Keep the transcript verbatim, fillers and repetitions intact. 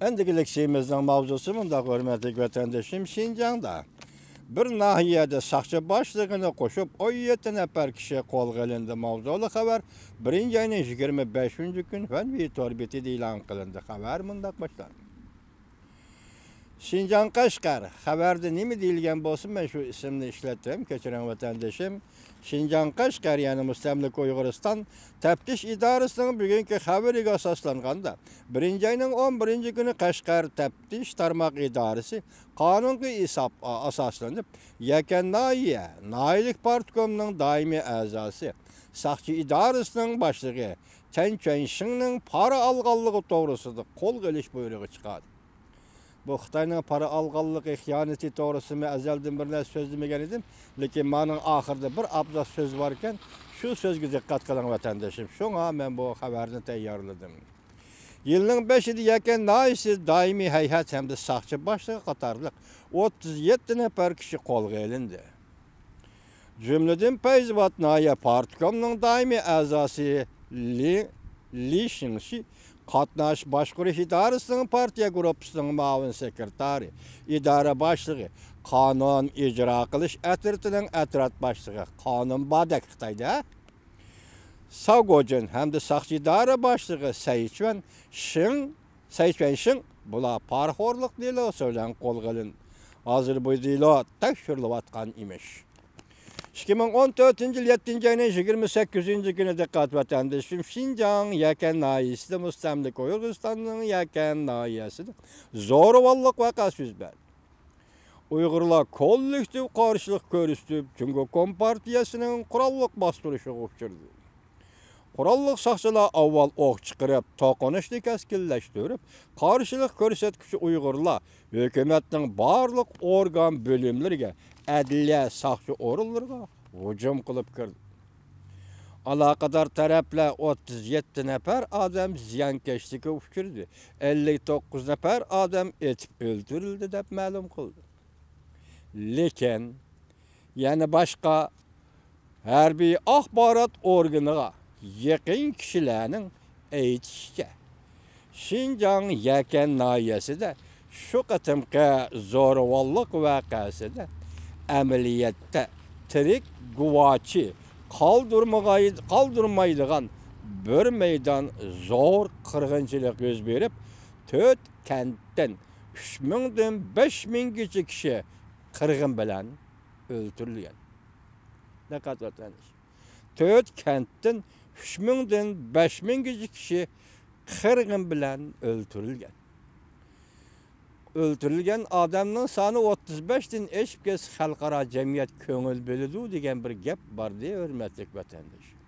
ئەندىكى لېكسىيىمىزنىڭ ماۋزۇسى مۇنداق، ھۆرمەتلىك ۋەتەندىشىم، شىنجاڭدا بىر ناھىيەدە ساقچى باشلىقىنى قوشۇپ، ئون يەتتە نەپەر كىشى قولغا ئېلىندى ماۋزۇلۇق خەۋەر بىرىنچى ئاينىڭ يىگىرمە بەشىنچى كۈن فەنۋى تور بېتىدە ئېلان قىلىندى. خەۋەر مۇنداق باشلاندى. شىنجاڭ قەشقەر. خەۋەردە نېمە دېيىلگەن بولسا، مەن شۇ ئىسىمنى ئىشلەتتىم، كەچۈرۈڭ ۋەتەندىشىم. شىنجاڭ قەشقەر، يەنى مۇستەملىكە ئۇيغۇرىستان تەپتىش ئىدارىسىنىڭ بۈگۈنكى خەۋىرىگە ئاساسلانغاندا، بىرىنچى ئاينىڭ ئون بىرىنچى كۈنى قەشقەر تەپتىش تارماق ئىدارىسى قانۇنغا ھېساب ئاساسلىنىپ، يەكەن ناھىيە ناھىيەلىك پارتكومنىڭ دائىمىي ئەزاسى، ساقچى ئىدارىسىنىڭ باشلىقى چەن چۈەنشىڭنىڭ پارا ئالغانلىقى توغرىسىدا قولغا ئېلىش بۇيرۇقى چىقاردى. بۇ خىتاينىڭ پارا ئالغانلىقى خىيانىتى توغرىسىدا مەن ئەزەلدىن بىر نەرسە سۆزلىمىگەن ئىدىم، لېكىن مانىڭ ئاخىرىدا بىر ئابزاس سۆز باركەن، شۇ سۆزگە دىققەت قىلىڭ ۋەتەندىشىم. شۇڭا مەن بۇ خەۋەرنى تەييارلىدىم. يىلنىڭ بېشىدا يەكەن ناھىيەسى دائىمىي ھەيئەت ھەمدە ساقچى باشلىقى قاتارلىق ئوتتۇز يەتتە نەپەر كىشى قولغا ئېلىندى. جۈملىدىن پەيزىۋات ناھىيە پارتكومنىڭ دائىمىي ئەزاسى لى، لى شىڭشى، قاتناش باشقۇرۇش ئىدارىسىنىڭ پارتىيە گۇرۇپپىسىنىڭ مۇئاۋىن سېكرېتارى، ئىدارە باشلىقى، قانۇن ئىجرا قىلىش ئەترىتىنىڭ ئەترەت باشلىقى، قانۇن باردەك خىتايدا، ساۋ گوجۈن ھەمدە ساقچى ئىدارە باشلىقى سەي چۈەن شىڭ، سەي چۈەن شىڭ، بۇلار پارىخورلۇق دېلوسى بىلەن قولغا ئېلىندى. ھازىر بۇ دېلو تەكشۈرۈلۈۋاتقان ئىمىش. ئىككى مىڭ ئون تۆتىنچى يىل يەتتىنچى ئاينىڭ يىگىرمە سەككىزىنچى كۈنى، دىققەت ۋەتەندىشىم، شىنجاڭ يەكەن ناھىيەسىدە مۇستەملىكە ئۇيغۇرىستاننىڭ يەكەن ناھىيەسىدە زورىۋاللىق ۋەقەسى يۈز بەردى. ئۇيغۇرلار كوللېكتىپ قارشىلىق كۆرسىتىپ، جۇڭگو كومپارتىيەسىنىڭ قوراللىق باستۇرۇشىغا ئۇچرىدى. قوراللىق ساقچىلار ئاۋۋال ئوق چىقىرىپ، توقۇنۇشنى كەسكىنلەشتۈرۈپ، قارشىلىق كۆرسەتكۈچى ئۇيغۇرلار ھۆكۈمەتنىڭ بارلىق ئورگان بۆلۈملىرىگە، ئەدلىيە، ساقچى ئورۇنلىرىغا ھۇجۇم قىلىپ كىردى. ئالاقىدار تەرەپلەر ئوتتۇز يەتتە نەپەر ئادەم زىيانكەشلىككە ئۇچرىدى، ئەللىك توققۇز نەپەر ئادەم ئېتىپ ئۆلتۈرۈلدى، دەپ مەلۇم قىلدى. لېكىن، يەنە باشقا ھەربىي ئاخبارات ئورگىنىغا يېقىن كىشىلەرنىڭ ئېيتىشىچە، شىنجاڭ يەكەن ناھىيەسىدە شۇ قېتىمقى زورىۋاللىق ۋەقەسىدە ئەمەلىيەتتە تىرىك گۇۋاچى قالدۇرمىغاي-، قالدۇرمايدىغان بىر مەيدان زور قىرغىنچىلىق يۈز بېرىپ، تۆت كەنتتىن ئۈچ مىڭدىن بەش مىڭگىچە كىشى قىرغىن بىلەن ئۆلتۈرۈلگەن. دىققەت ۋەتەندىشىم. تۆت كەنتتىن ئۈچ مىڭدىن بەش مىڭگىچە كىشى قىرغىن بىلەن ئۆلتۈرۈلگەن. ئۆلتۈرۈلگەن ئادەمنىڭ سانى ئوتتۇز بەشتىن ئېشىپ كەتسە، خەلقئارا جەمئىيەت كۆڭۈل بۆلىدۇ دېگەن بىر گەپ باردى، ھۆرمەتلىك ۋەتەندىشىم.